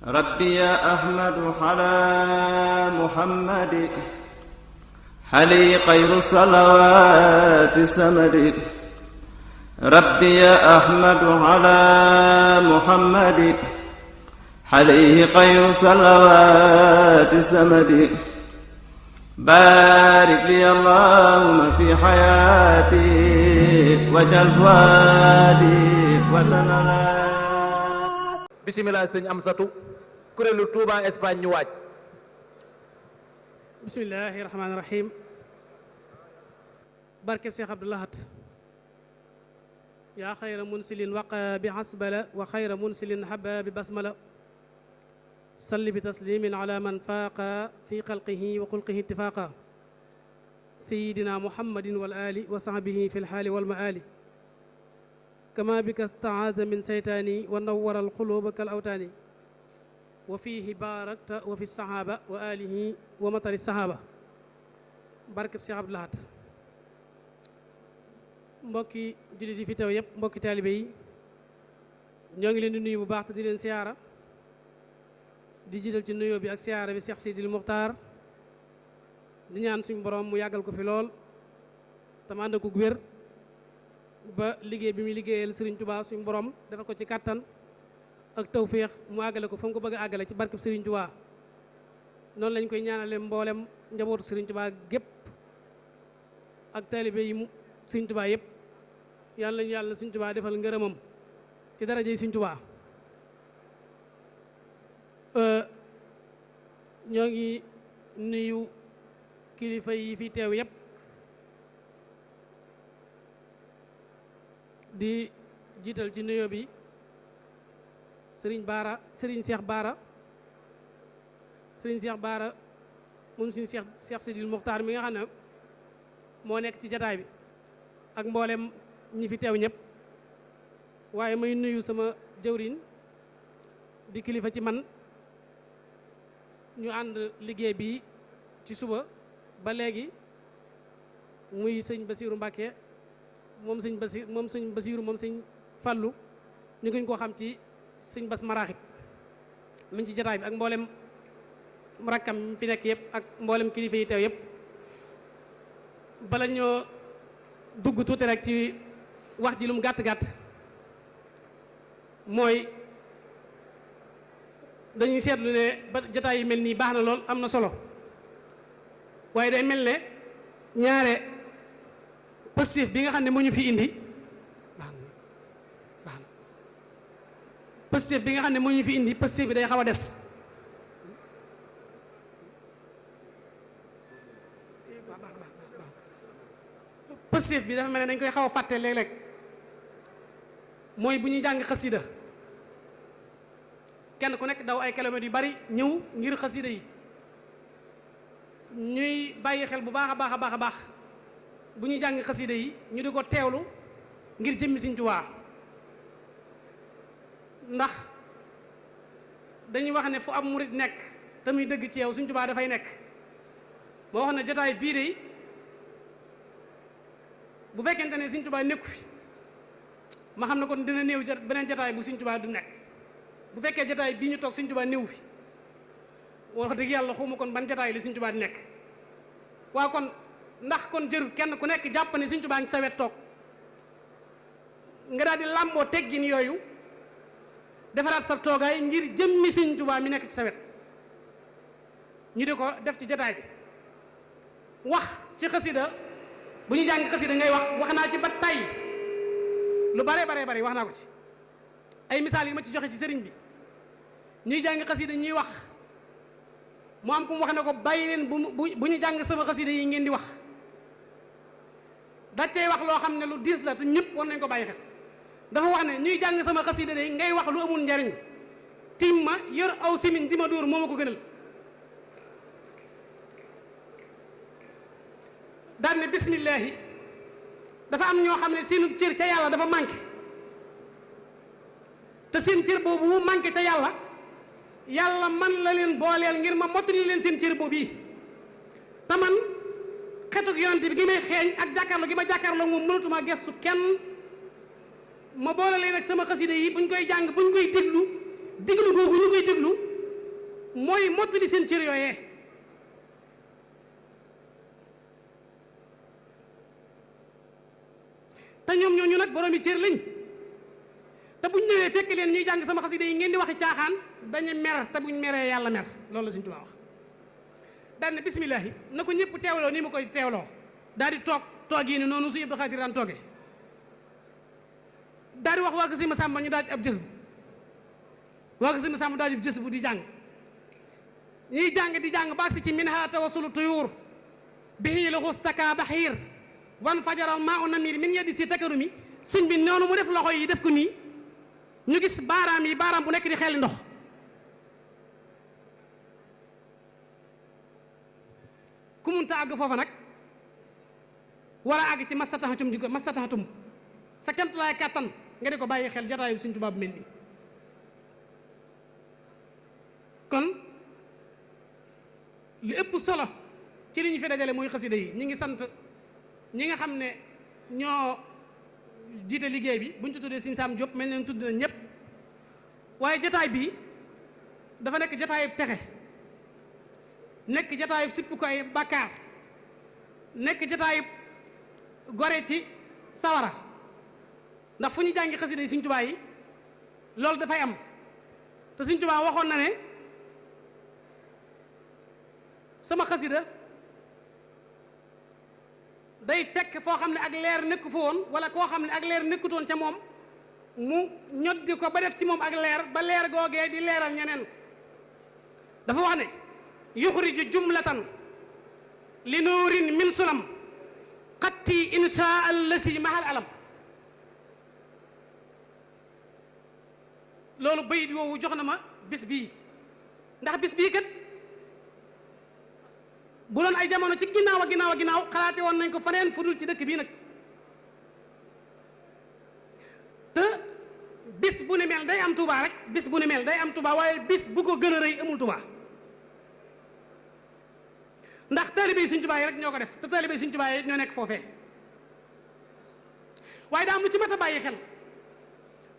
ربي يا أحمد على محمد حلي خير الصلوات سمد ربي يا أحمد على محمد عليه خير صلوات سمد بارك لي اللهم في حياتي وجل وادي وتنالي. bisimilah sëñ Amsatu kuréelu Touba Espagne ñu waaj. bismillahi rahmaani rahim. barkeb Cheikh Abdou Lahad. yaa xayra munsilin waqa bi hasbala wa xayra munsilin haba bi basmala salli bi taslimin ala man faaqa fi xalqihi wa xulqihi ittifaaqa sayidina muhammadin wal ali wa sahbihi fi lxaali wal maali kama bika staada min seytaani wa nawwara alxuluuba kal awtaani wa fiihi baarakta wa fi sahaaba wa alihi wa matari sahaaba. barkeb Cheikh Abdou Lahad. mbokki jullit yi fi teew yëpp, mbokki taalibe yi, ñoo ngi leen di nuyu bu baax te di leen siyaara, di jiital ci nuyoo bi ak siyaara bi Cheikh Sidil Muxtaar, di ñaan suñu borom mu yàggal ko fi lool te mu ànd ak wér ba liggéey bi muy liggéeyal Serigne Touba suñu borom defal ko ci kàttan ak tawféex mu àggale ko fa mu ko bëgg a àggale ci barkeb Serigne Touba. noonu lañ koy ñaanale mboolem njabootu Serigne Touba gépp ak taalibe yi Sëriñ Tuubaa yëpp, yàlla ñu yàlla Sëriñ Tuubaa defal ngërëmam ci darajey Sëriñ Tuubaa. ñoo ngi nuyu kilifa yi fi teew yëpp di jiital ci nuyoo bi Sëriñ Seex Baara moom suñu Seex Sidil Muxtaar mi nga xam ne moo nekk ci jataay bi ak mboolem ñi fi teew ñëpp. waaye may nuyu sama jëwriñ di kilifa ci man, ñu ànd liggéey bi ci suba ba léegi, muy sëñ Basiiru Mbàkke moom sëñ Basiiru moom sëñ Fallu, ñu gën koo xam ci sëñ Bas Maraaxib mi ngi ci jataay bi ak mboolem rakkam fi nekk yëpp ak mboolem kilifa yi teew yëpp. bala ñoo dugg tuuti rek ci wax ji lu mu gàtt-gàtt, mooy dañuy seetlu ne ba jataay yi mel nii baax na lool, am na solo, waaye day mel ne ñaare positif bi nga xam ne moo ñu fi indi baax na positif bi nga xam ne moo ñu fi indi positif bi day xaw a des. positif bi dafa mel ne dañ koy xaw a fàtte léeg-léeg, mooy bu ñuy jàng xasida kenn ku nekk daw ay kilomètres yu bari ñëw ngir xasida yi, ñuy bàyyi xel bu baax a baax a baax a baax bu ñuy jàng xasida yi ñu di ko teewlu ngir jëmmi Sëriñ Tuubaa. ndax dañuy wax ne fu am murit nekk te muy dëgg ci yow Sëriñ Tuubaa dafay nekk. moo wax ne jataay bii de bu fekkente ne Sëriñ Tuubaa nekku fi, ma xam ne kon dina néew beneen jataay bu Sëriñ Tuubaa du nekk. bu fekkee jataay bii ñu toog Sëriñ Tuubaa néew fi, wax dëgg yàlla xawma kon ban jataay li Sëriñ Tuubaa di nekk. waaw kon ndax kon jërul kenn ku nekk jàpp ne Sëriñ Tuubaa ngi sa wet toog nga daal di làmboo teggin yooyu defaraat sa toogaay ngir jëmmi Sëriñ Tuubaa mi nekk ci sa wet, ñu di ko def ci jataay bi. wax ci xasida, bu ñu jàng xasida ngay wax naa ci ba tay lu bare wax naa ko ci ay misaal yu ma ci joxe ci sëriñ bi. ñuy jàng xasida ñuy wax, mu am ku mu wax ne ko bàyyi leen bu ñu jàng sama xasida yi ngeen di wax. da cay wax loo xam ne lu diis la te ñëpp war nañ ko bàyyi xel. dafa wax ne ñuy jàng sama xasida de ngay wax lu amul njariñ, tim ma yor aw simin di ma dóor moo ma ko gënal. daal ne bismillaahi, dafa am ñoo xam ne seenu cër ca yàlla dafa manqué, te seen cër boobu manqué ca yàlla man la leen booleel ngir ma mottali leen seen cër boobu yi. te man xetuk yonante bi gi may xeeñ ak jàkkaarloo gi ma jàkkaarloo moom mënatuma gestu kenn, ma boole leen ak sama xasida yi buñ koy jàng buñ koy déglu googu ñu koy déglu mooy mottali seen cër yooyee. te ñoom ñooñu nag boroomi cër lañ te buñ ñëwee fekk leen ñuy jàng sama xasida yi ngeen di waxi caaxaan dañu mer te buñ meree yàlla mer loolu la Sëñ Tuubaa wax. daan ne bismillaahi na ko ñëpp teewloo ni ma koy teewloo daal di toog yi ni noonu su Abdou Khadir daan toogee daal di wax waa ko Sëñ Masamba ñu daal di ab jës bu waa ko Sëñ Masamba daal di jës bu di jàng ñuy jàng di jàng baag si ci minha tawasulu tuyuur bihi la xustaka baxiir wan fajaral maa u namir min yeddi si takarumi sëñ bi noonu mu def loxo yi def ko nii ñu gis baaraam yi baaraam bu nekk di xeeli ndox ku munta àgg foofa nag war a àgg ci mastataxatum ji ko mastataxatum sa kemtulaay kàttan nga di ko bàyyi xel jataayu Sëñ Tuubaa bu mel nii kon li ëpp solo ci li ñu fi dajale muy xasida yi ñi ngi sant ñi nga xam ne ñoo jiite liggéey bi bu ñu ci tuddee Sëñ Sam Diop mel ne tudd na ñëpp waaye jataay bi dafa nekk jataayub texe nekk jataayub sipp ko ay bàkkaar nekk jataayub gore ci sawara ndax fu ñu jàngi xasida yi Sëñ Tuubaa yi loolu dafay am te Sëñ Tuubaa waxoon na ne sama xasida day fekk foo xam ne ak leer nekku fa woon wala koo xam ne ak leer nekkutoon ca moom mu ñoddi ko ba def ci moom ak leer ba leer googee di leeral ñeneen dafa wax ne yuxriju jumlatan li nuurin min sulam xatti insha allasi mahal alam loolu bayit woowu jox na ma bis bii ndax bis bii kat bu doon ay jamono ci ginnaaw a ginnaaw a ginnaaw xalaate woon nañ ko faneen fu dul ci dëkk bii nag te bis bu ne mel day am Touba rek bis bu ne mel day am Touba waaye bis bu ko gën a rëy amul Touba ndax taalibe Sëñ Tuubaa yi rek ñoo ko def te taalibe Sëñ Tuubaa yi ñoo nekk foofee waaye daa am lu ci mat a bàyyi xel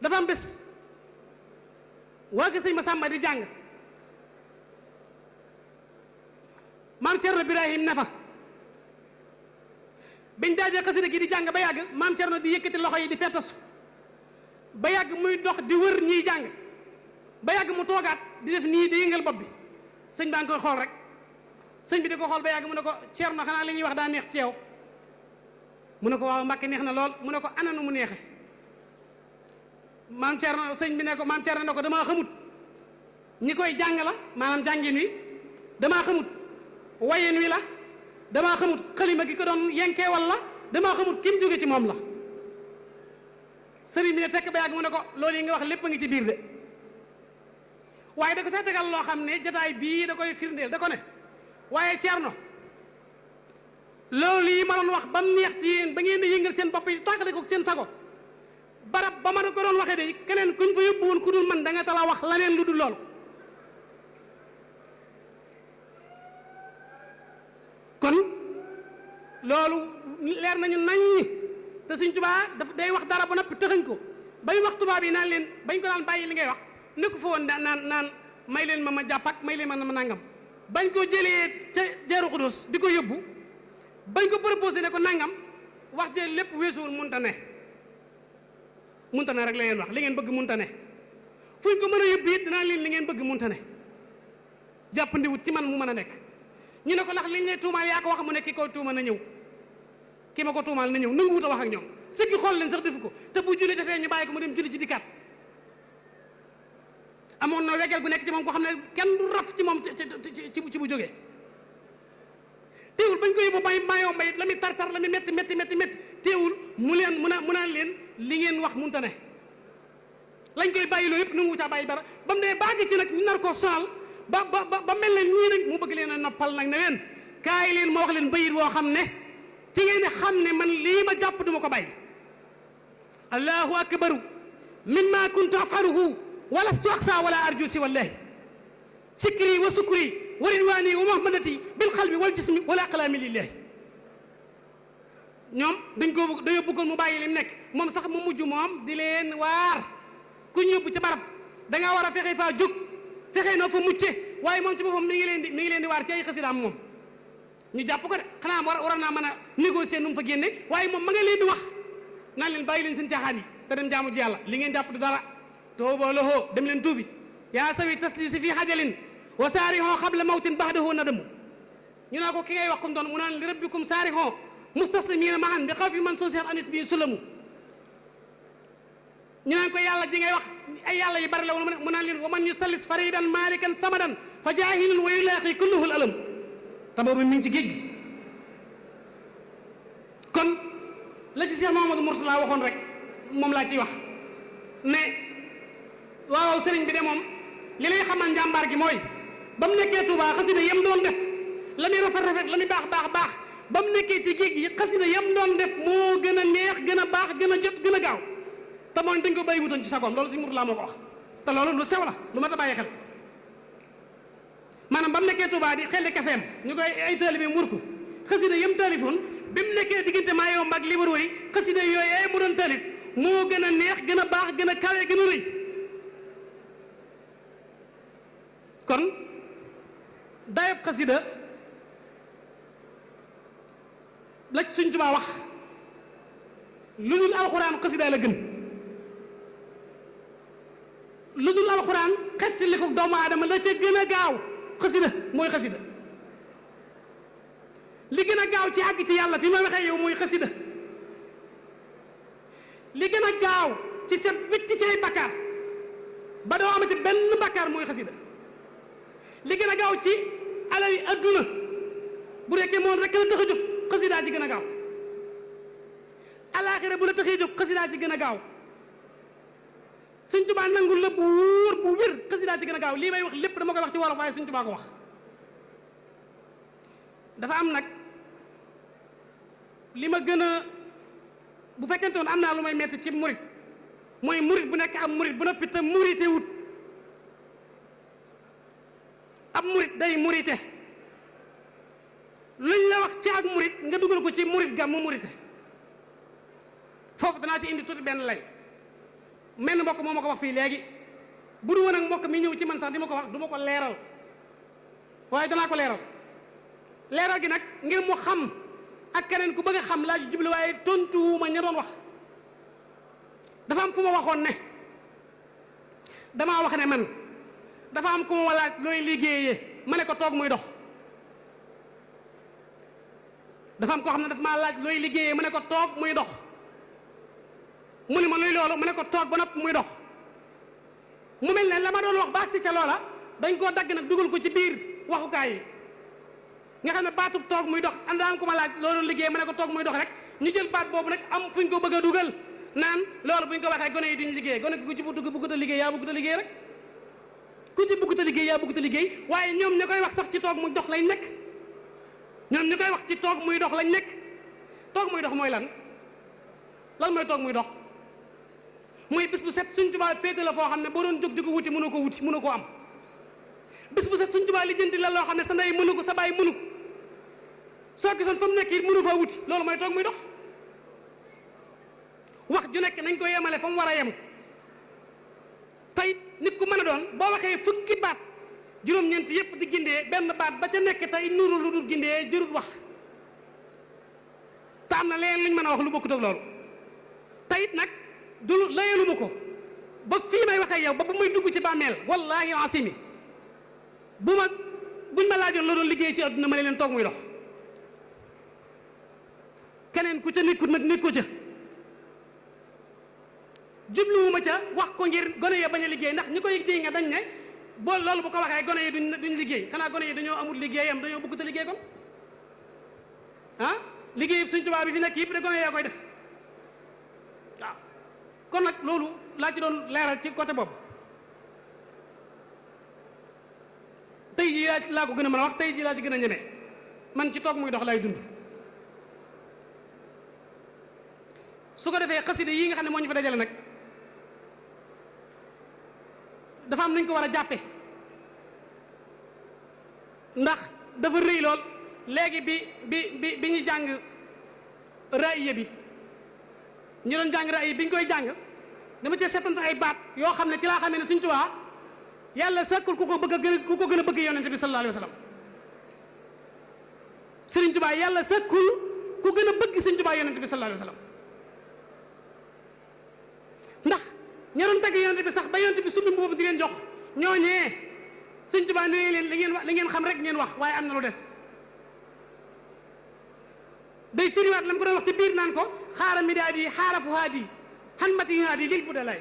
dafa am bés waa ko Sëñ Masamba di jàng maam Cerno Birahim ne fa biñ daajee xasida gi di jàng ba yàgg maam Cerno di yëkkati loxo yi di fettasu ba yàgg muy dox di wër ñiy jàng ba yàgg mu toogaat di def nii di yëngal bopp bi sëñ baa ngi koy xool rek sëñ bi di ko xool ba yàgg mu ne ko Cerno xanaa li ñuy wax daa neex ci yow mu ne ko waaw Mbàkke neex na lool mu ne ko ana nu mu neexe maam Cerno sëñ bi ne ko maam Cerno ne ko damaa xamut ñi koy jàng la maanaam jàngin wi damaa xamut wayin wi la damaa xamut xalima gi ko doon yenkee walla damaa xamut kim jóge ci moom la sëriñ bi ne tekk ba yàgg mu ne ko loolu yi nga wax lépp a ngi ci biir de waaye da ko see tegal loo xam ne jataay bii da koy firndeel da ko ne waaye Cerno loolu yi ma doon wax ba mu neex ci yéen ba ngeen di yëngal seen bopp yi tàqale ko seen sago barab ba ma ko doon waxee de keneen kuñ fa yóbbu woon ku dul man da nga tala wax laneen lu dul loolu kon loolu leer nañu naññi te Sëñ Tuubaa daf day wax dara ba noppi tëxañ ko ba ñu wax tubaab yi naan leen bañ ko daan bàyyi li ngay wax nekku fa woon naan may leen ma jàpp ak may leen ma nangam bañ ko jëlee ca Daaru Xudoos di ko yóbbu bañ ko proposé ne ko nangam wax jël lépp weesuwul munta ne rek la leen wax li ngeen bëgg munta ne fuñ ko mën a yóbbu it dinaa leen li ngeen bëgg munta ne jàppandiwut ci man mu mën a nekk ñu ne ko ndax liñ lay tuumaal yaa ko wax mu ne ki ko tuuma na ñëw ki ma ko tuumaal na ñëw nangu wut a wax ak ñoom sëggi xool leen sax defu ko te bu julli jotee ñu bàyyi ko mu dem julli ci dikkaat amoon na wegeel gu nekk ci moom ko xam ne kenn du raf ci moom ci bu jógee teewul bañ ko yóbbu mayoo mbay la muy tartar la muy métti teewul mu naan leen li ngeen wax munta ne lañ koy bàyyi loolu yëpp nangu wutaa bàyyi dara ba mu dee bàgg ci nag ñu nar koo sonal ba mel ne ñii nag mu bëgg leen a noppal nag ne leen kaay leen ma wax leen bayit woo xam ne ci ngeen xam ne man lii ma jàpp duma ko bàyyi allahu akbaru mimma kuntu af'aluhu walastu axsa wala arju si wallahi sikri wa sukri wa ridwani wa muhammadati bil qalbi wal jismi wala aqlami lillahi ñoom dañoo bëggoon mu bàyyi lim nekk moom sax mu mujj moom di leen waar ku ñu yóbbu ci barab dangaa war a fexe faa jóg fexee noo fa mucce waaye moom ci boppam mi ngi leen di waar ci ay xasidaam moom ñu jàpp ko de xanaa war naa mën a négocier nu mu fa génne waaye moom ma nga leen di wax naan leen bàyyi leen seen caaxaan yi te dem jaamu ji yàlla li ngeen jàpp du dara tooba loxoo dem leen tuubi yaa sawi taslisi fii xajalin wa saarihon xabla mawtin baxdahu nadamu ñu naa ko ki ngay wax comme doon mu naan li rabbikum saarihon mustaslimina mahan bi xaw fi man sosial anis bi sulamu ñu naan ko yàlla ji ngay wax ay yàlla yi bari la woon mu naan leen wa man yusallis faridan malikan samadan fa jaahilun wa yulaaxi kulluhul alam te boobu mi ngi ci géej gi kon la ci Cheikh Mahamadou Mourtala waxoon rek moom laa ciy wax ne waaw sëriñ bi de moom li lay xamal njàmbaar gi mooy ba mu nekkee Touba xasida yam doon def la muy rafet la muy baax ba mu nekkee ci géej gi xasida yam doon def moo gën a neex gën a baax gën a jot gën a gaaw te mooy dañ ko bàyyi wutoon ci sagoom loolu si Mourtala moo ko wax te loolu lu sew la lu mat a bàyyi xel maanaam ba mu nekkee Touba di xelli kafeem ñu koy ay taalibe mur ko xasida yam taalifoon bi mu nekkee diggante maa yow mag libar wari xasida yooyu mu doon taalif moo gën a neex gën a baax gën a kawe gën a rëy kon dayob xasida la ci Sëñ Tuubaa wax lu dul alxuraan xasida la gën lu dul alxuraan xettali ko doomu aadama la ca gën a gaaw xasida mooy xasida li gën a gaaw ci àgg ci yàlla fi ma waxee yow mooy xasida li gën a gaaw ci set wicc ci ay bakkaar ba doo amati benn bakkaar mooy xasida li gën a gaaw ci alal yi adduna bu rekkee moom rek la tax a jóg xasidaa ci gën a gaaw alaaxira bu la taxee jóg xasidaa ci gën a gaaw Sëñ Tuubaa nangul la bu wóor bu wér xasidaa ci gën a gaaw lii may wax lépp dama koy wax ci wolof waaye Sëñ Tuubaa ko wax dafa am nag li ma gën a bu fekkente woon am naa lu may metti ci murit mooy murit bu nekk am murit bu noppi te murite wut ab murit day murite luñ la wax ci ak murit nga dugal ko ci murit ga mu murite foofu danaa ci indi tuuti benn lay menn mbokk moo ma ko wax fii léegi bu du woon ak mbokk mi ñëw ci man sax di ma ko wax du ma ko leeral waaye danaa ko leeral gi nag ngir mu xam ak keneen ku bëgg a xam laa ci jublu waaye tontuwuma ña doon wax dafa am fu ma waxoon ne damaa wax ne man dafa am ku ma laaj looy liggéeyee ma ne ko toog muy dox dafa am koo xam ne dafa maa laaj looy liggéeyee ma ne ko toog muy dox mu ne ma luy loolu ma ne ko toog ba nopp muy dox mu mel ne la ma doon wax ba si ca loola dañ koo dagg nag dugal ko ci biir waxukaay yi nga xam ne baatub toog muy dox am ko ma laaj loolu liggéey ma ne ko toog muy dox rek ñu jël baat boobu nag am fuñ ko bëgg a dugal naan loolu buñ ko waxee gone yi duñ liggéey gone ku ci bëggut a liggéey yaa bëggut a liggéey rek ku ci bëggut a liggéey yaa bëggut a liggéey waaye ñoom ña koy wax sax ci toog muy dox lañ nekk ñoom ñi koy wax ci toog muy dox lañ nekk toog muy dox mooy lan mooy toog muy dox mooy bis bu set Sëñ Tuubaa féete la foo xam ne boo doon jóg di ko wuti mënu ko am bis bu set Sëñ Tuubaa li jënti la loo xam ne sa ndey mënu ko sa baay mënu ko soo gisoon fa mu nekk it mënu faa wuti loolu mooy toog muy dox wax ju nekk nañ ko yemale fa mu war a yem tey nit ku mën a doon boo waxee fukki baat juróom-ñeent yépp di gindee benn baat ba ca nekk tey nuru lu dul gindee jërut wax te am na leneen luñ mën a wax lu bokkut ak loolu tey it nag du layaluma ko ba fii may waxee yow ba bu muy dugg ci bàmmeel wallaahi asimi buñ ma laajoon la doon liggéey ci àdduna ma ne leen toog muy dox keneen ku ca nekkut nag nekku ca jubluwuma ca wax ko ngir gone ya bañ a liggéey ndax ñi koy di nga dañ ne boo loolu bu ko waxee gone yi duñ liggéey xanaa gone yi dañoo amul liggéeyam dañoo bëgg te liggéey kon liggéey Sëñ Tuubaa bi fi nekk yëpp de gone yaa koy def waaw kon nag loolu laa ci doon leeral ci côté boobu tey jii laa ko gën a mën a wax tey jii laa ci gën a ñeme man ci toog muy dox lay dund su ko defee xasida yi nga xam ne moo ñu fa dajale nag dafa am nañ ko war a jàppe ndax dafa rëy lool léegi bi ñu jàng raaya bi ñu doon jàng raaya bi ñu koy jàng dama cee seetante ay baat yoo xam ne ci laa xam ne Sëñ Tuubaa yàlla sàkkul ku ko gën a bëgg yonent bi sallallahu alayhi wa sallam. Sëriñ Tuubaa yàlla sàkkul ku gën a bëgg Sëriñ Tuubaa yonent bi sallallahu alayhi wa sallam. ndax ña doon tagg yonent bi sax ba yonent bi sumbi boobu di leen jox ñooñee Sëriñ Tuubaa nee leen li ngeen xam rek ngeen wax waaye am na lu des. day firiwaat la mu ko doon wax ci biir naan ko xaara midaad yi xaara fuhaad yi xan mati haad yi lil bu dalay.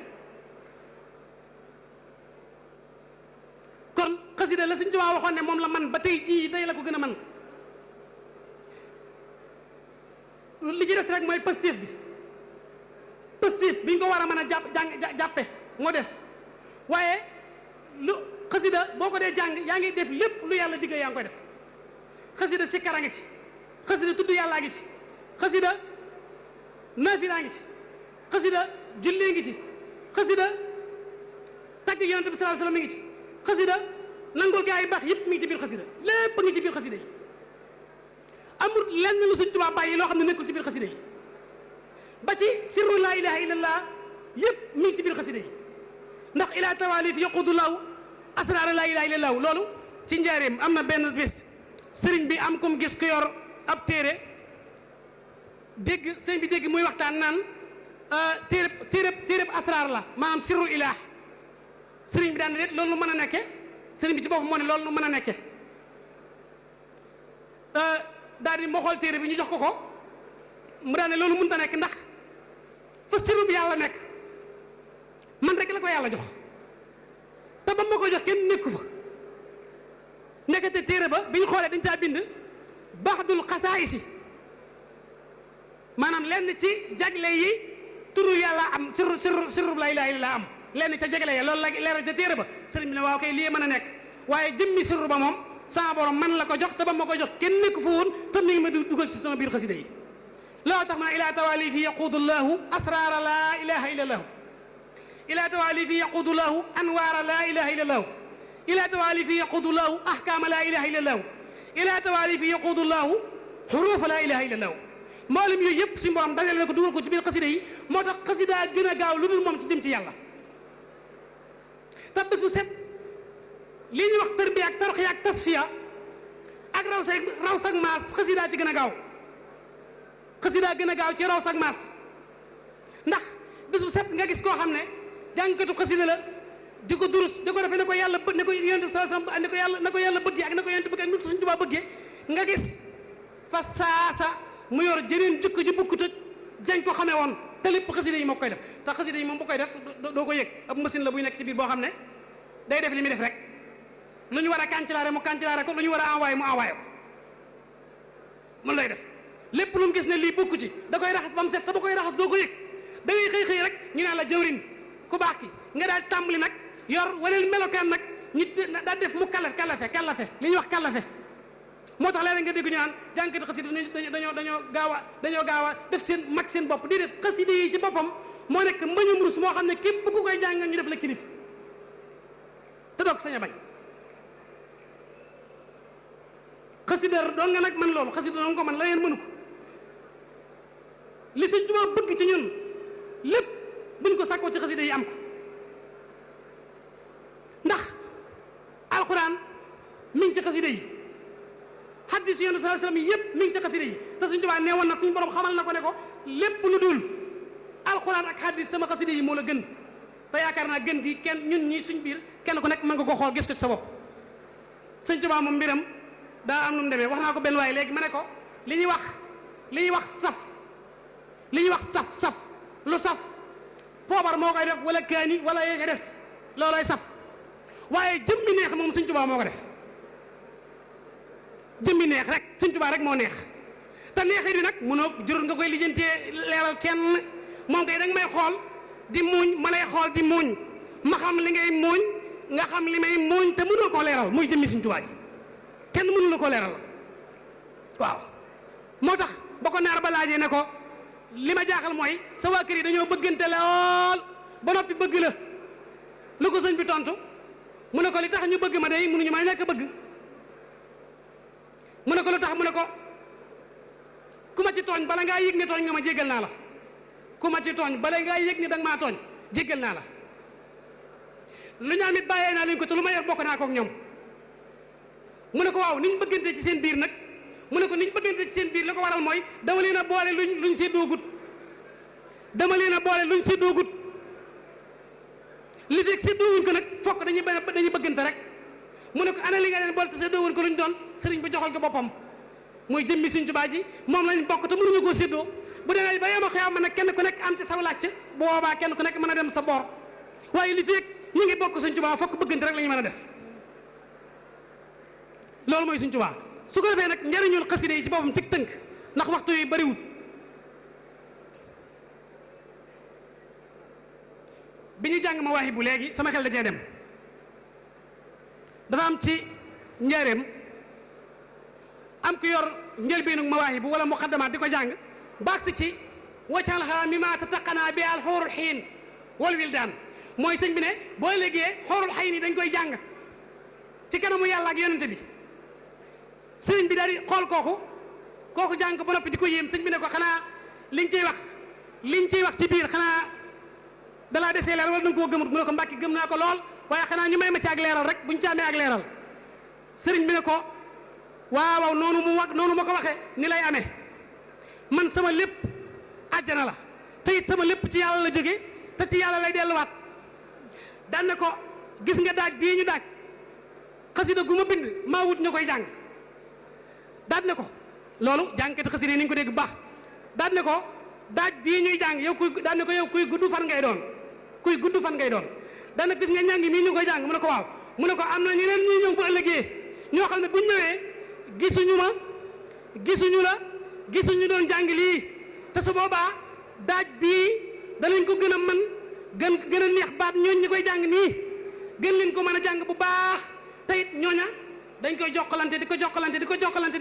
kon xasida la Sëriñ Tuubaa waxoon ne moom la man ba tey jii tey la ko gën a man li ci des rek mooy passif bi ñu ko war a mën a jàppe moo des waaye lu xasida boo ko dee jàng yaa ngi def lépp lu yàlla digle yaa ngi koy def. xasida sikkar a ngi ci, xasida tudd yàllaa ngi ci, xasida naafilaa ngi ci, xasida jullee ngi ci, xasida tagg yonent bi sallallahu alayhi wasallam mi ngi ci, xasida nangul gaa yi baax yëpp mi ngi ci biir xasida lépp ngi ci biir xasida yi. amul lenn lu Sëriñ Tuubaa bàyyi loo xam ne nekkul ci biir xasida yi ba ci sirru laa ilaha illallah yëpp mi ngi ci biir xasida yi. ndax ila tawalif yaqudullahu asrar laa ilaha illallah loolu ci njaareem am na benn bés sëriñ bi am comme gis ko yor ab téere dégg sëriñ bi dégg muy waxtaan naan téereb asrar la maanaam sirru ilah. sëriñ bi daan ne loolu lu mën a nekke sëriñ bi ci boppam moo ne loolu lu mën a nekke daal di moo xool téere bi ñu jox ko mu daan ne loolu mënut a nekk ndax fa sirru bi yàlla nekk man rek la ko yàlla jox te ba ma ko jox kenn nekku fa nekkate téere ba bi ñu xoolee dañ caa bind baxdul xasaayisi maanaam lenn ci jagle yi turu yàlla am sirru laa ilaaha illallaah am lenn ca jagle ya loolu la leeral ca téere ba sëriñ bi ne waaw kay lii mën a nekk waaye jëmmi sirru ba moom sama borom man la ko jox te ba ma ko jox kenn nekku fa woon te mi ngi ma dugal ci sama biir xasida yi loo tax ma ila tawalifi yaquudu llahu asraara laa ilaha illa llahu ila tawalifi yaquudu llahu anwaara laa ilaha illa llahu ila tawalifi yaquudu llahu ahkaama laa ilaha illa llahu ila tawalifi yaquudu llahu xuruufa laa ilaha illa llahu mboolem yooyu yëpp suñu borom dajale na ko dugal ko ci biir xasida yi moo tax xasida gën a gaaw lu dul moom ci jëm ci yàlla te bés bu set li ñuy wax tërbiya ak tarxiya ak tasfiya ak raw sag maas xasida ci gën a gaaw xasida gën a gaaw ci raw sag maas ndax bés bu set nga gis koo xam ne jàngkatu xasida la di ko durus di ko defee ne ko yàlla ne ko yonent bi sallallahu alayhi wasallam ne ko yàlla bëggee ak ne ko yonent bëggee ak ne ko Sëriñ Tuubaa bëggee nga gis fa saasa mu yor jëneen jukk ji bukkut ak jañ ko xamee woon te lépp xasida yi moo koy def te xasida yi moom bu koy def doo ko yëg ab machine la buy nekk ci biir boo xam ne day def li muy def rek lu ñu war a cancelaare mu cancelaare ko lu ñu war a envoyé mu envoyé ko mun lay def lépp lu mu gis ne lii bokku ci da koy raxas ba mu set te bu koy raxas doo ko yëg da ngay xëy rek ñu naan la jawrin ku baax ki nga daal tàmbali nag yor waneel melokaan nag ñu daal def mu kallafe li ñuy wax kallafe moo tax léeg-léeg nga dégg ñu naan jànkati xasida dañoo gaaw a def seen mag seen bopp déedéet xasida yi ci boppam moo nekk mbañum rus moo xam ne képp ku koy jàng ñu def la kilif te doog sañ a bañ xasida doon nga nag man loolu xasida doon ko man la ngeen mënu ko li Sëriñ Tuubaa bëgg ci ñun lépp buñ ko sàkkoo ci xasida yi am ko ndax alxuraan mi ngi ci xasida yi hadiis Yonent bi sallallahu alayhi wasallam yëpp mi ngi ci xasida yi te Sëriñ Tuubaa nee woon na suñu borom xamal na ko ne ko lépp lu dul alxuraan ak hadiis sama xasida yi moo la gën te yaakaar naa gën gi kenn ñun ñii suñ biir kenn ku nekk mën nga ko xool gis ko ci sa bopp Sëriñ Tuubaa moom mbiram daa am nu mu demee wax naa ko benn waaye léegi ma ne ko li ñuy wax saf lu saf poobar moo koy def wala kaani wala yee ca des loolooy saf waaye jëmmi neex moom Sëriñ Tuubaa moo ko def jëmmi neex rek Sëriñ Tuubaa rek moo neex te neexit bi nag mënoo jur nga koy lijjantee leeral kenn moom kay danga may xool di muuñ ma lay xool di muuñ ma xam li ngay muuñ nga xam li may muuñ te mënoo koo leeral muy jëmmi Sëriñ Tuubaa ji kenn mënu la ko leeral waaw moo tax ba ko naar ba laajee ne ko li ma jaaxal mooy sa waa kër yi dañoo bëggante lool ba noppi bëgg la lu ko sëñ bi tontu mu ne ko li tax ñu bëgg ma day mënuñu maa ñàkk bëgg mu ne ko lu tax mu ne ko ku ma ci tooñ bala ngaa yëg ne tooñ nga ma jéggal naa la ku ma ci tooñ bala ngaa yëg ne danga maa tooñ jéggal naa la lu ñu am it bàyyee naa leen ko te lu ma yor bokk naa ko ak ñoom mu ne ko waaw niñ bëggante ci seen biir nag mu ne ko niñ bëggante ci seen biir la ko waral mooy dama leen a boole luñ séddoogut dama leen a boole luñ séddoogut li fekk séddoowuñ ko nag fokk dañuy bëggante rek mu ne ko ana li nga leen boole te séddoowuñ ko luñ doon sëriñ bi joxal ko boppam mooy jëmmi Sëriñ Tuubaa ji moom lañ bokk te mënuñu koo séddoo bu demee ba yema xew ma nag kenn ku nekk am ci saw làcc bu boobaa kenn ku nekk mën a dem sa boor waaye li fekk ñu ngi bokk Sëriñ Tuubaa fokk bëggante rek la ñu mën a def loolu mooy Sëriñ Tuubaa su ko defee nag njariñul xaside yi ci boppam ci tënk ndax waxtu yi bariwut bi ñu jàng Mawaahibu bu léegi sama xel da cee dem dafa am ci njaareem am ku yor njëlbeenu Mawaahibu wala muqaddamaat di ko jàng baag si ci wacalha mimma tataqana bi al xuurul xiin wal wildaan mooy sëñ bi ne boo léegee xuurul xiin yi dañ koy jàng ci kanamu yàlla ak yonente bi sëriñ bi daal di xool kooku jàng ko ba noppi di ko yéem sëñ bi ne ko xanaa liñ ciy wax ci biir xanaa dalaa desee leeral wala da nga koo gëmut mu ne ko mbàkki gëm naa ko lool waaye xanaa ñu may ma ci ak leeral rek buñ ci amee ak leeral sëriñ bi ne ko waaw noonu ma ko waxee ni lay amee man sama lépp àjjana la te it sama lépp ci yàlla la jóge te ci yàlla lay delluwaat daan ne ko gis nga daaj bii ñu daaj xasida gu ma bind maa wut ñu koy jàng daan ne ko loolu jàngkati xasida yi ni ñu ko dégg bu baax daan ne ko daaj bii ñuy jàng yow daan ne ko yow kuy gudd fan ngay doon daan ne gis nga ñàng mii ñu koy jàng mu ne ko waaw mu ne ko am na ñeneen ñuy ñëw bu ëllëgee ñoo xam ne buñ ñëwee gisuñu doon jàng lii te su boobaa daaj bii danañ ko gën a mën gën a neex baat ñooñ ñi koy jàng nii gën leen ko mën a jàng bu baax te it ñooña dañ koy jokkalante di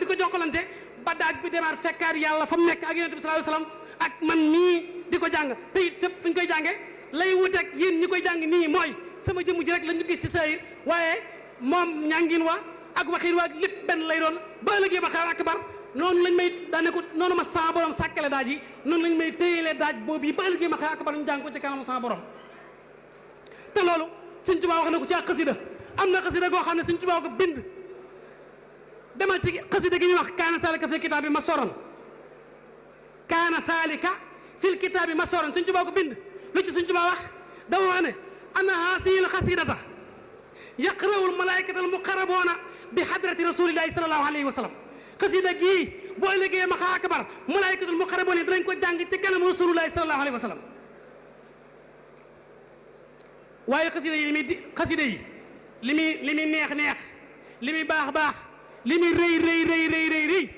ko jokkalante ba daaj bi demaat fekkaat yàlla fa mu nekk ak yonent bi sallallahu alayhi wasallam ak man nii di ko jàng te it fépp fu ñu koy jànge lay wuteeg yéen ñi koy jàng nii mooy sama jëmm ji rek la ñu gis ci sayir waaye moom ñàngin wa ak waxin wa ak lépp benn lay doon ba ëllëgee ba xew akbar noonu lañ may daane ko noonu ma sama borom sàkkale daaj yi noonu lañ may téyelee daaj boobu yi ba ëllëgee ma xew akbar ñu jàng ko ci kanamu sama borom te loolu Sëriñ Tuubaa wax na ko ci ak xasida am na xasida goo xam ne Sëriñ Tuubaa ko bind demal ci xasida gi ñuy wax kaana saalika fil kitaabi masoran kaana saalika fil kitaabi masoran Sëriñ Tuubaa ko bind lu ci Sëriñ Tuubaa wax dama wax ne ana haasihil xasidata yaqrawul malaayikatal muqarraboona bi hadrati rasulillahi sallallahu alayhi wa sallam xasida gii boo liggéey ma xaa akbar malaayikatul muqarraboona dinañ ko jàng ci kanam rasulillahi sallallahu alayhi wa sallam waaye xasida yi li muy neex li muy baax li muy rëy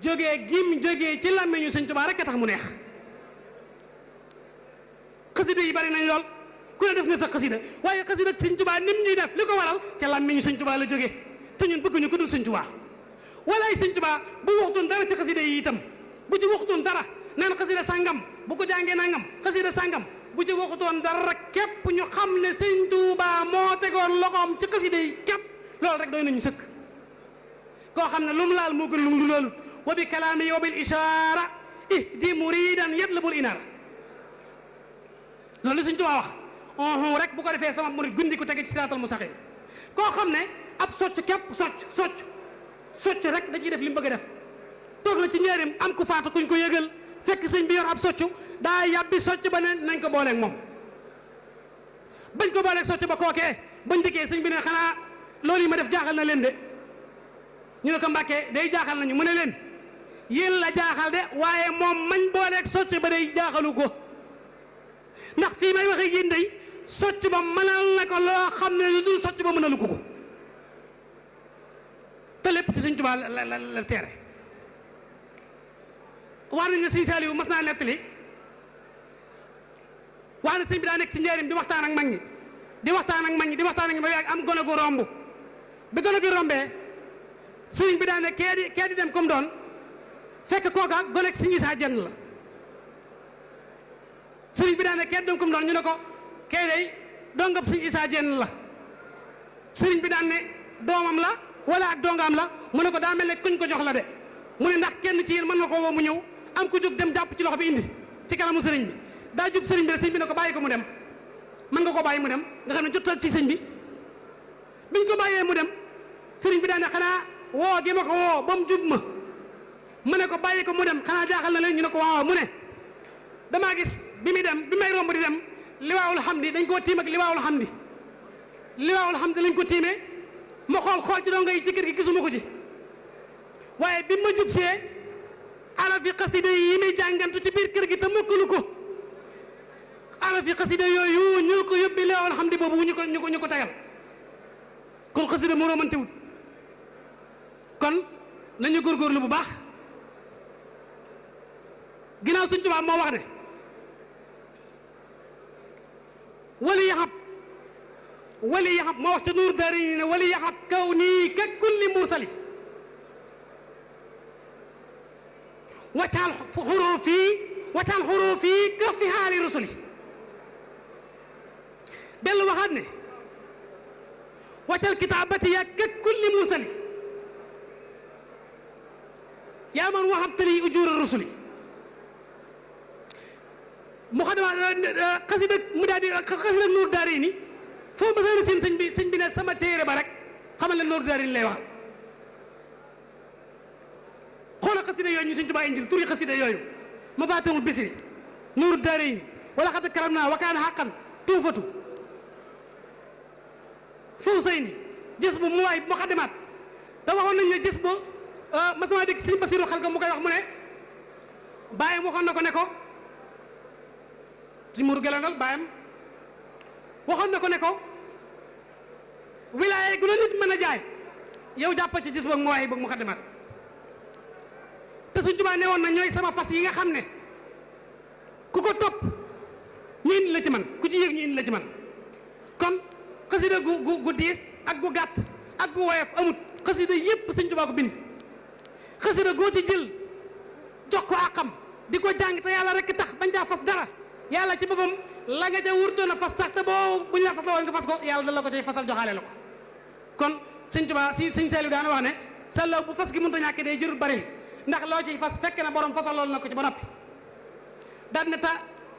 jógee ci làmmiñu Sëñ Tuubaa rek a tax mu neex xasida yi bari nañ lool ku ne def na sa xasida waaye xasida Sëñ Tuubaa nim ñuy def li ko waral ca làmmiñu Sëñ Tuubaa la jógee te ñun bëgguñu ko dul Sëñ Tuubaa walaay Sëñ Tuubaa bu waxtoon dara ci xasida yi itam bu ci waxtoon dara naan xasida sàngam bu ko jàngee nangam xasida sàngam bu ci waxutoon dara képp ñu xam ne Sëñ Tuubaa moo tegoon loxoom ci xasida yi képp loolu rek doy nañu sëkk koo xam ne lu mu laal moo gën lu loolu wa bi kalaami wa bil ishaara ihdi muridan yatlubul inaara loolu Sëñ Tuubaa wax rek bu ko defee sama murid gundi ko tege ci siraatal mustaqim koo xam ne ab socc képp socc rek da ciy def li mu bëgg a def toog na ci njëriñ am ku faatu kuñ ko yëgal fekk sëñ bi yor ab socc daa yàbbi socc ba ne nañ ko booleeg moom bañ ko booleeg socc ba kookee bañ dikkee sëñ bi ne xanaa loolu yi ma def jaaxal na leen de ñu ne ko Mbàkke day jaaxal nañu mu ne leen yéen la jaaxal de waaye moom mañ booleeg socc ba day jaaxalu ko ndax fii may waxee yéen day socc ba mënal na ko loo xam ne lu dul socc ba mënalu ko te lépp ci Sëñ Tuubaa la teere wax nañ ne Sëñ Saaliwu mas naa nettali wax ne sëñ bi daa nekk ci njëriñ di waxtaan ak mag ñi ba yàgg am gone gu romb bi gone gi rombee sëriñ bi daa ne kee di dem comme doon fekk kooka gonek Sëñ Isaa Jenn la sëriñ bi daa ne kee di dem comme doon ñu ne ko kee day dongab Sëñ Isaa Jenn la sëriñ bi daan ne doomam la wala ak dongaam la mu ne ko daa mel ne kuñ ko jox la de mu ne ndax kenn ci yéen mën na koo woo mu ñëw am ku jóg dem jàpp ci loxo bi indi ci kanamu sëriñ bi daa jub sëriñ bi ne ko bàyyi ko mu dem mën nga ko bàyyi mu dem nga xam ne jotal ci sëñ bi biñ ko bàyyee mu dem sëriñ bi daane xanaa woo gi ma ko woo ba mu jub ma mu ne ko bàyyi ko mu dem xanaa jaaxal na leen ñu ne ko waaw mu ne damaa gis bi muy dem bi may romb di dem liwaawul hamdi dañ koo tiim ak liwaawul hamdi lañ ko tiimee ma xool ci donga yi ci kër gi gisuma ko ci waaye bi ma jub see arafi xasida yi muy jàngantu ci biir kër gi te mokkalu ko arafi xasida yooyu ñu ko yóbbi liwaawul hamdi boobu ñu ko tegal kon xasida moo romante wut kon nañu góorgóorlu bu baax ginnaaw Sëñ Tuubaa moo wax ne wali yaxab moo wax ca nuur daari ne wali yaxab kaw nii ka kulli mursali waccaal xuruufi ka fi xaali rusuli dellu waxaat ne waccal kitaabati ya ka kulli mursali yaa man waxab tali ujuura rusuli mu xadama xasida mu daal di xasida nuur daari ni foo ma seen sëñ bi ne sama téere ba rek xamal leen nuur daari ni lay waxal xoola xasida yooyu ñu Sëñ Tuubaa injil turi xasida yooyu mafaatihul bisri nuur daari ni wala xad karam naa wakaana xaqan tuufatu foo sëy ni gis bu mu waay mu xadamaat te waxoon nañ ne gis bu mas naa dégg Sëñ Basiru xal ko mu koy wax mu ne bàyyam waxoon na ko ne ko si muru gelongal bàyyam waxoon na ko ne ko wilaaye gu la nit mën a jaay yow jàppal ci gis boog mu waaye boog mu xadamaat te Sëñ Tuubaa ne woon na ñooy sama fas yi nga xam ne ku ko topp ñu indi la ci man ku ci yëg ñu indi la ci man kon xasida gu diis ak gu gàtt ak gu woyof amut xasida yépp Sëñ Tuubaa ko bind xasida goo ci jël jox ko àqam di ko jàng te yàlla rekk tax bañ caa fas dara yàlla ci boppam la nga ja wurtoon a fas sax te boo buñ la fas la woon nga fas ko yàlla da la ko cay fasal joxaale la ko kon Sëñ Tuubaa Sëñ Saaliw daana wax ne sàllaw bu fas gi mënut a ñàkk day jërul bari ndax loo ci fas fekk na borom fasal loolu na ko ci ba noppi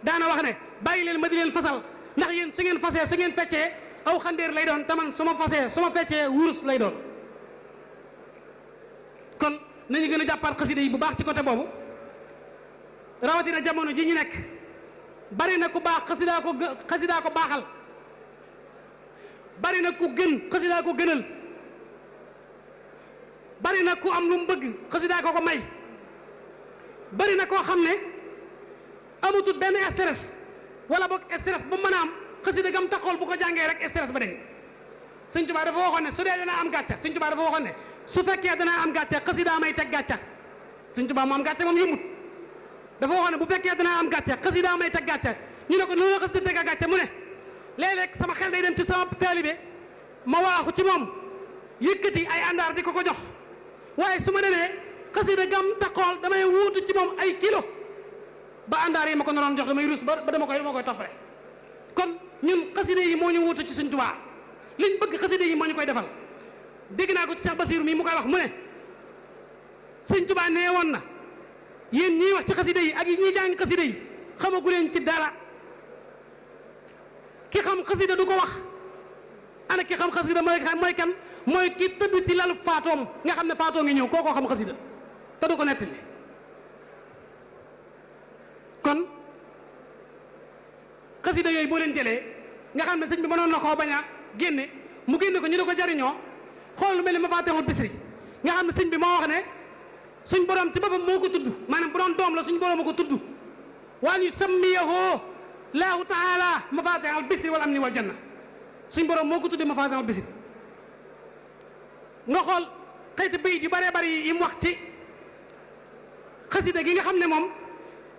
daana wax ne bàyyi leen ma di leen fasal ndax yéen su ngeen fasee su ngeen feccee aw xandeer lay doon taman su ma fasee su ma feccee wurus lay doon kon nañu gën a jàppaat xasida yi bu baax ci côté boobu rawatina jamono ji ñu nekk bari na ku baax xasidaa ko baaxal bari na ku gën xasidaa ko gënal bari na ku am lu mu bëgg xasidaa ko may bari na koo xam ne amatut benn stress wala boog stress bu mën a am xasida gam taxawal bu ko jàngee rek stress ba deñ Sëñ Tuubaa dafa waxoon ne su dee danaa am gàcca Sëñ Tuubaa dafa waxoon ne su fekkee danaa am gàcca xasidaa may teg gàcca Sëñ Tuubaa mu am gàcca moom yëmut dafa waxoon ne bu fekkee danaa am gàcca xasidaa may teg gàcca ñu ne ko lu nga xasida teg a gàcca mu ne léeg-léeg sama xel day dem ci sama taalibe ma waaxu ci moom yëkkati ay àndaar di ko jox waaye su ma demee xasida gam taxawal damay wuutu ci moom ay kilo ba àndaar yi ma ko naroon jox damay rus ba dama koy toppale kon ñun xasida yi moo ñu wuutu ci Sëñ Tuubaa liñ bëgg xasida yi moo ñu koy defal dégg naa ko ci Cheikh Basiru mii mu koy wax mu ne Sëñ Tuubaa nee woon na yéen ñiy wax ci xasida yi ak yi ñuy jàng xasida yi xamagu leen ci dara ki xam xasida du ko wax ana ki xam xasida mooy kan mooy ki tëdd ci lalu faatoom nga xam ne faatoo ngi ñëw kookoo xam xasida te du ko nettali kon xasida yooyu boo leen jëlee nga xam ne sëñ bi mënoon na koo bañ a génne mu génne ko ñu di ko jariñoo xool lu mel ni Mafaatihul Bichri nga xam ne sëñ bi moo wax ne suñ borom ci boppam moo ko tudd maanaam bu doon doom la suñ borom moo ko tudd waan yu sammiyahu laahu taala Mafaatihul Bichri wal amni wal janna suñ borom moo ko tuddee Mafaatihul Bichri nga xool xëyti bayit yu bëree bëri yi mu wax ci xasida gi nga xam ne moom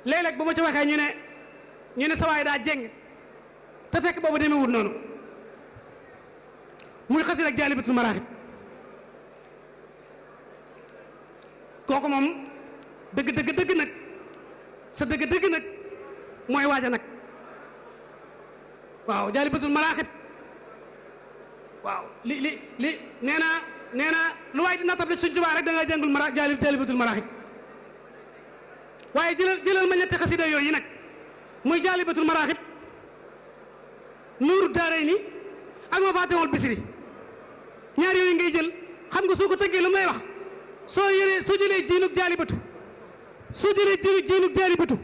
léeg-léeg bu ma ci waxee ñu ne sawaay daa jeng te fekk boobu demewut noonu muy xasida ak Jaalibatul Maraaxib kooku moom dëgg nag sa dëgg nag mooy waaja nag waaw Jaalibatul Maraaxib waaw li nee na lu waay di natable Sëñ Tuubaa rek da nga jàngul Jaalibatul Maraaxib waaye jëlal ma ñetti xasida yooyu nag muy Jaalibatul Maraaxib daarayni ak Mafatihul Bichri ñaar yooyu ngay jël xam nga soo ko tëggee lu mu lay wax soo jëlee jiinug jaalibatu soo jëlee jiinug jaalibatu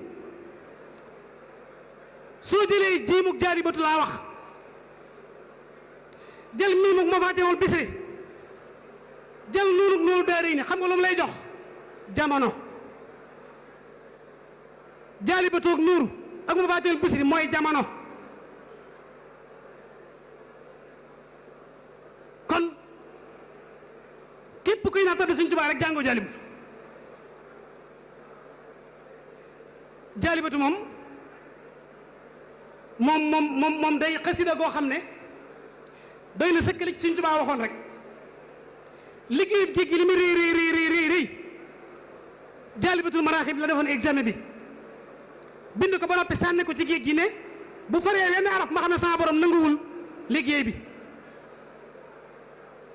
soo jëlee jiimug jaalibatu laa wax jël miimug Mafatihul Bichri jël nuunug nuunu daarayni xam nga lu mu lay jox jamono jaalibatu ak nuuru ak Mafatihul Bichri mooy jamono kon képp kuy naata bi Sëñ Tuubaa rek jàngoo jaalibatu moom day xasida goo xam ne doy na sëkkali ci Sëñ Tuubaa waxoon rek liggéeyub géej gi li mu rëy jaalibatul maraaxib la defoon examen bi bind ko ba noppi sànni ko ci géej gi ne bu faree wenn araf ma xam ne sama borom nanguwul liggéey bi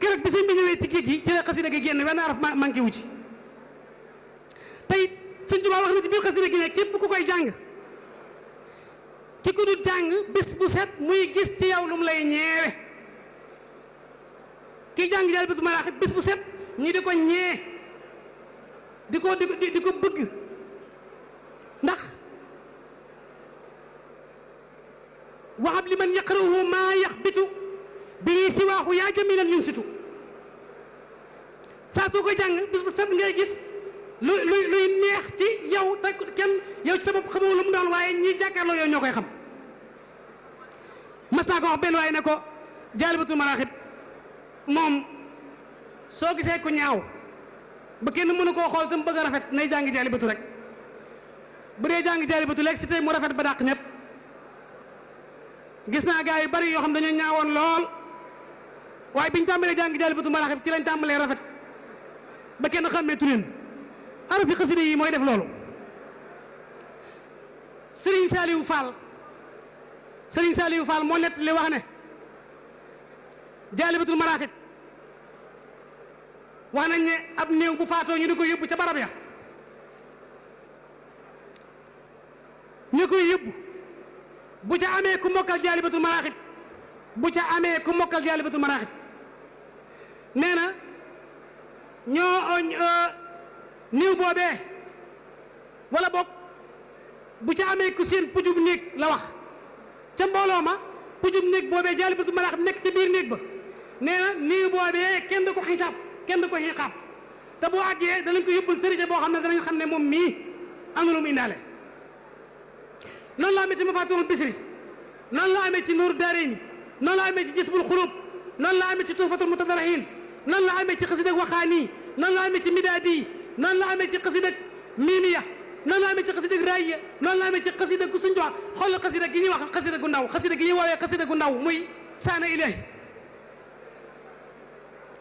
keroog bi sëñ bi ñëwee ci géej gi ci la xasida gi génn wenn araf manqué wu ci tey Sëñ Tuubaa wax na ci biir xasida gi ne képp ku koy jàng ki ko du jàng bis bu set muy gis ci yow lu mu lay ñeewe ki jàng jaalibatul maraaxib bis bu set ñi di ko ñee di ko bëgg ndax waxab li man yaqrahu maa yaxbitu bi si waaxu yaa jamilan yun situ saa soo koy jàng bis bu set ngay gis luy neex ci yow te kenn yow ci sa bopp xamoo lu mu doon waaye ñi jàkkaarloo yow ñoo koy xam mas naa ko wax benn waaye ne ko jaalibatul maraaxib moom soo gisee ku ñaaw ba kenn mënu koo xool tam bëgg a rafet nay jàng jaalibatu rek bu dee jàng jaalibatu léegi si tey mu rafet ba dàq ñëpp gis naa gars yu bari yoo xam dañoo ñaawoon lool waaye biñ tàmbalee jàng jaalibatu maraaxib ci lañ tàmbalee rafet ba kenn xàmmeetu leen arafi xasida yi mooy def loolu Serigne Saliou Fall moo nett li wax ne jaalibatul maraaxib wax nañ ne ab néew bu faatoo ñu di ko yóbbu ca barab ya ñu koy yóbbu bu ca amee ku mokkal jaalibatul maraaxib nee na néew boobee wala boog bu ca amee ku seen pujub néeg la wax ca mbooloo ma pujub néeg boobee jaalibatul maraaxib nekk ca biir néeg ba nee na néew boobee kenn du ko xisaab kenn du ko xiqaab te boo àggee danañ ko yóbbul sëriñ boo xam ne danañ xam ne moom mii am na lu mu indaale noonu la amee ci Mafatihul Bichri noonu la amee ci Nuuru Daarayni noonu la amee ci Jisbul Xuluub noonu la amee ci Tuhfatul Mutadarrihin noonu la amee ci xasida Waxaani noonu la amee ci Midaadi noonu la amee ci xasida Miimiya noonu la amee ci xasida Raaya noonu la amee ci xasida gu Sëñ Tuubaa xoolal xasida gi ñuy wax xasida gu ndaw xasida gi ñuy woowee xasida gu ndaw muy Saana Ilaahi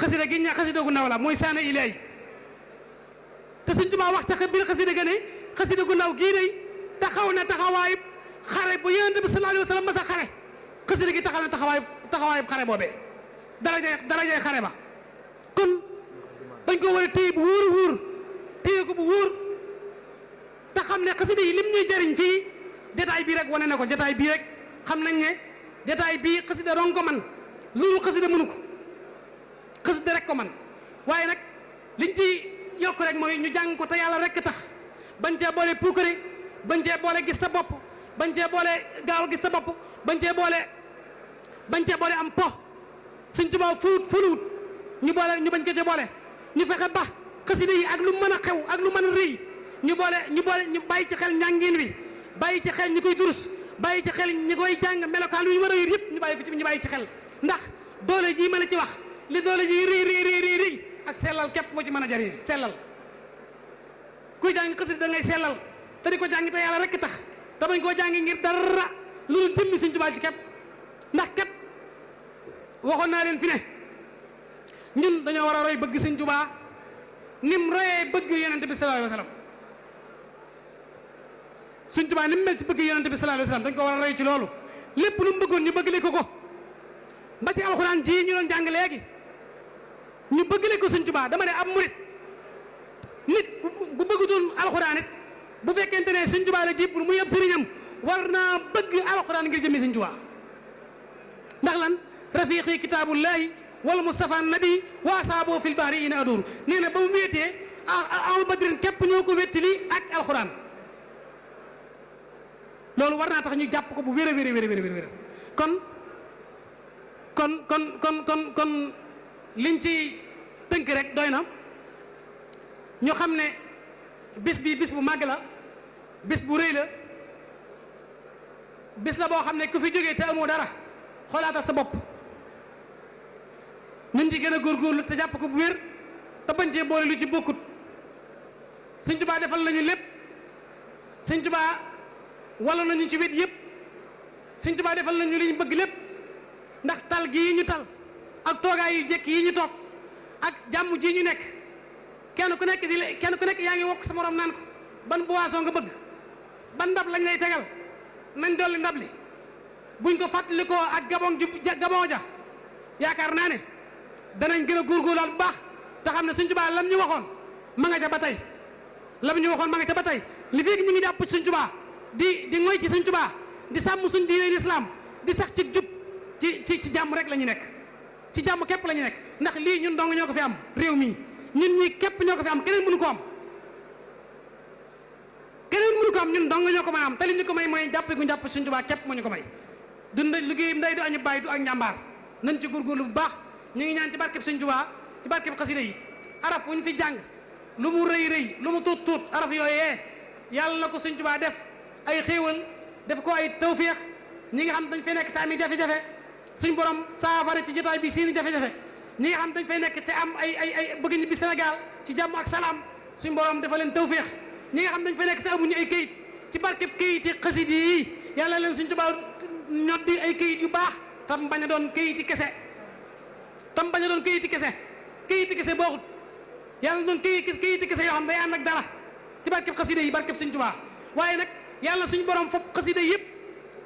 xasida gi ñaa xasida gu ndaw la muy Saana Ilaahi te Sëñ Tuubaa wax ca biir xasida ga ne xasida gu ndaw gii day taxaw na taxawaayub xare bu Yonent bi sallallahu alayhi wa sallam masa xare xasida gi taxaw na taxawaayub xare boobee darajay xare ba kon dañ ko war a téye bu wóor téye ko bu wóor te xam ne xasida yi lim ñuy jëriñ fii jataay bii rek wane na ko jataay bii rek xam nañ ne jataay bii xasida doon ko man loolu xasida mënu ko xasida rek ko man waaye nag liñ ci yokk rek mooy ñu jàng ko te yàlla rek tax bañ cee boole puukare bañ cee boole gis sa bopp bañ cee boole gaaw gis sa bopp bañ cee boole am po Sëñ Tuubaa fuluwut ñu bañ ko cee boole ñu fexe ba xasida yi ak lu mën a xew ak lu mën a rëy ñu bàyyi ci xel njàngin wi bàyyi ci xel ñi koy durus bàyyi ci xel ñi koy jàng melokaan wi ñu war a yor yëpp ñu bàyyi ci xel ndax doole ji mën a ci wax li doole ji rëy ak sellal képp moo ci mën a jariñ sellal kuy jàng xasida da ngay sellal te di ko jàng te yàlla rek tax te bañ koo jàng ngir dara lu dul jëmmi Sëñ Tuubaa ci képp ndax kat waxoon naa leen fi ne ñun dañoo war a roy bëgg Sëñ Tuubaa nim royee bëgg Yonent bi sallallahu alayhi wa sallam Sëñ Tuubaa nim mel ci bëgg Yonent bi sallallahu alayhi wa sallam dañ ko war a roy ci loolu lépp lu mu bëggoon ñu bëggale ko ba ci alxuraan ji ñu doon jàng léegi ñu bëggale ko Sëñ Tuubaa dama ne ab murit nit bu bëggutoon alxuraan it bu fekkente ne Sëñ Tuubaa la ji pour muy ab sëriñam war naa bëgg alxuraan ngir jëmmi Sëñ Tuubaa ndax lan rafiqi kitaabullahi wala Mustafa nabi wa asaaboo fil bahri ina adoor nee na ba mu wéetee ahlu badrin képp ñoo ko wéttali ak alxuraan loolu war naa tax ñu jàpp ko bu wér a wér kon liñ ci tënk rek doy na ñu xam ne bis bi bis bu màgg la bis bu rëy la bis la boo xam ne ku fi jógee te amoo dara xoolaatal sa bopp nañ ci gën a góorgóorlu te jàpp ko bu wér te bañ cee boole lu ci bokkut Sëñ Tuubaa defal nañu lépp Sëñ Tuubaa wala nañu ci wet yëpp Sëñ Tuubaa defal nañu li ñu bëgg lépp ndax tal gii ñu tal ak toogaay yu jekk yi ñu toog ak jàmm ji ñu nekk kenn ku nekk yaa ngi wokk sa morom naan ko ban boisson nga bëgg ban ndab lañ lay tegal nañ dolli ndab li buñ ko fàttalikoo ak gabon ja yaakaar naa ne danañ gën a góorgóorlaat bu baax te xam ne Sëñ Tuubaa lam ñu waxoon ma nga ca ba tey li fekk ñu ngi jàpp ci Sëñ Tuubaa di ngoy ci Sëñ Tuubaa di sàmm suñ diine lislaam di sax ci jub ci jàmm rek la ñu nekk ci jàmm képp la ñu nekk ndax lii ñun dong ñoo ko fi am réew mii ñun ñii képp ñoo ko fi am keneen mënu ko am ñun dong ñoo ko mën a am te li ñu ko may mooy jàpp gu jàpp Sëñ Tuubaa képp moo ñu ko may dund liggéeyam nday du añu bàyyi du ak njàmbaar nañ ci góorgóorlu bu baax ñu ngi ñaan ci barkeb Sëñ Tuubaa ci barkeb xasida yi araf wu ñu fi jàng lu mu rëy lu mu tuut araf yooyee yàlla na ko Sëñ Tuubaa def ay xéewal def ko ay tawféex ñi nga xam dañ fay nekk te ami jafe-jafe suñ borom saafara ci jotaay bi seeni jafe-jafe ñi nga xam dañ fay nekk te am ay bëgg ñibbi Sénégal ci jàmm ak salaam suñ borom dafa leen tawféex ñi nga xam dañ fay nekk te amuñu ay kayit ci barkeb kayiti xasida yi yàlla leen Sëñ Tuubaa ñoddi ay kayit yu baax tam bañ a doon kayiti kese kayiti kese booxut yàlla doon kayiti kese yoo xam day ànd ak dara ci barkeb xasida yi barkeb Sëñ Tuubaa waaye nag yàlla suñ borom fopp xasida yëpp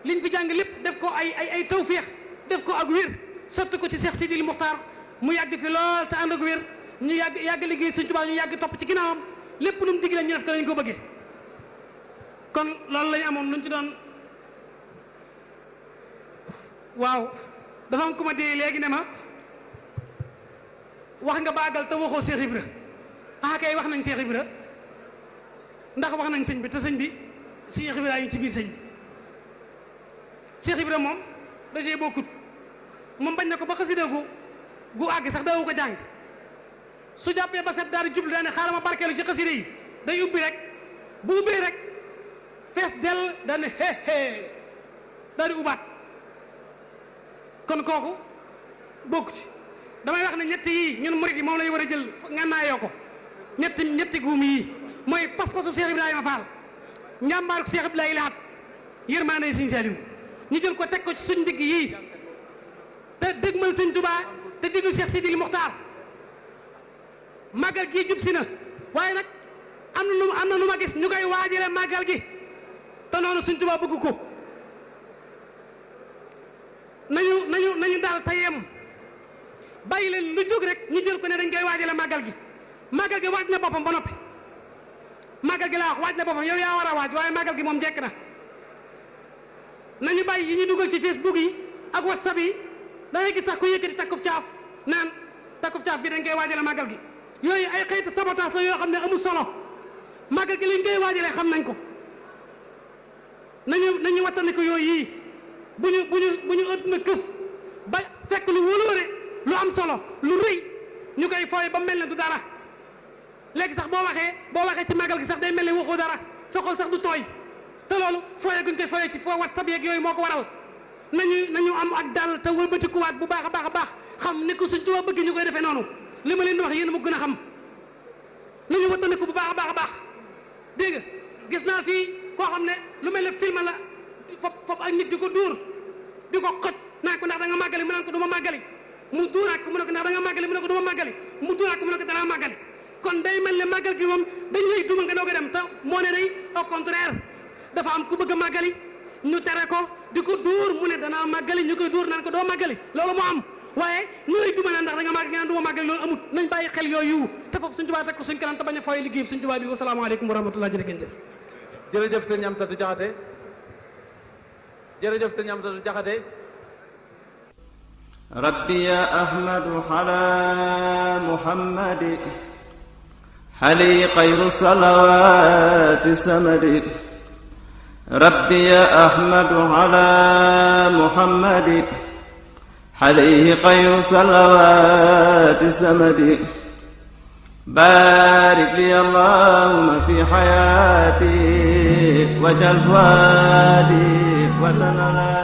liñ fi jàng lépp def ko ay tawféex def ko ak wér sotti ko ci Seex Sidil Muxtaar mu yàgg fi lool te ànd ak wér ñu yàgg liggéey Sëñ Tuubaa ñu yàgg topp ci ginnaawam lépp lu mu digle ñu def ko lañ ko bëggee kon loolu lañ amoon luñ ci doon waaw dafa am ku ma dee léegi ne ma wax nga baagal te waxoo Cheikh Ibra kay wax nañ Cheikh Ibra ndax wax nañ sëñ bi te sëñ bi Cheikh Ibra yi ci biir sëñ bi Cheikh Ibra moom dajee bokkut moom bañ na ko ba xasida gu àgg sax daawu ko jàng su jàppee ba set daal di jublu daane xaaral ma barkeelu ci xasida yi day ubbi rek bu ubbee rek fees dell daane daal di ubaat kon kooku bokku ci damay wax ne ñetti yii ñun murid yi moom la ñu war a jël ngànnaayoo ko ñetti guum yii mooy pas-pasu Cheikh Ibrahima Fall njàmbaaru Cheikh Ibrahima Lahat yërmaande Sëñ Saaliw ñu jël ko teg ko ci suñ digg yii te dëgmal Sëñ Tuubaa te diggu Cheikh Sidil Muxtaar màggal gii jub si na waaye nag am na nu ma gis ñu koy waajale màggal gi te noonu Sëñ Tuubaa bëgg ko nañu daal tayem bàyyi leen lu jóg rek ñu jël ko ne dañ koy waajale màggal gi waaj na boppam ba noppi màggal gi laa wax waaj na boppam yow yaa war a waaj waaye màggal gi moom jekk na nañu bàyyi yi ñu dugal ci Facebook yi ak WhatsApp yi da ngay gis sax ku yëkkati takkub caaf naan takkub caaf bi dañ koy waajale màggal gi yooyu ay xeetu sabotage la yoo xam ne amul solo màggal gi lañ koy waajalee xam nañ ko nañu wattandiku yooyu yii bu ñu ëdduna këf ba fekk lu wóoloore lu am solo lu rëy ñu koy fooy ba mel ne du dara léegi sax boo waxee ci màggal gi sax day mel ne waxoo dara sa xol sax du tooy te loolu fooyee guñ koy fooyee ci foo WhatsApp yeeg yooyu moo ko waral nañu am ak dal te wëlbatikuwaat bu baax a baax a baax xam ne ko Sëñ Tuubaa bëgg ñu koy defee noonu li ma leen di wax yéen mu gën a xam nañu wattandiku bu baax a baax a baax dégg nga gis naa fii koo xam ne lu mel ne film la fop ak nit di ko dóor di ko xoj naan ko ndax da nga màggali mu naan ko du ma màggali mu dóoraat ko mu ne ko ndax da nga màggali mu ne ko du ma màggali mu dóoraat ko mu ne ko danaa màggali kon day mel ne màggal gi moom dañ lay duma nga doog a dem te moo ne day au contraire dafa am ku bëgg a màggali ñu tere ko di ko dóor mu ne danaa màggali ñu koy dóor naan ko doo màggali loolu moo am waaye ñu lay duma naan ndax da nga màggali nga naan du ma màggali loolu amut nañ bàyyi xel yooyu te foofu Sëñ Tuubaa teg ko suñ kanam te bañ a fooy liggéey Sëñ Tuubaa bi wasalaamaaleykum wa rahmatullah jërëjëf jërëjëf sëñ Amsatou Diakhaté jërëjëf sëñ Amsatou Diakhaté ربي يا أحمد على محمد حلي خير صلوات سمد ربي يا أحمد على محمد عليه خير صلوات سمد بارك لي اللهم في حياتي وجل فؤادي وتنالي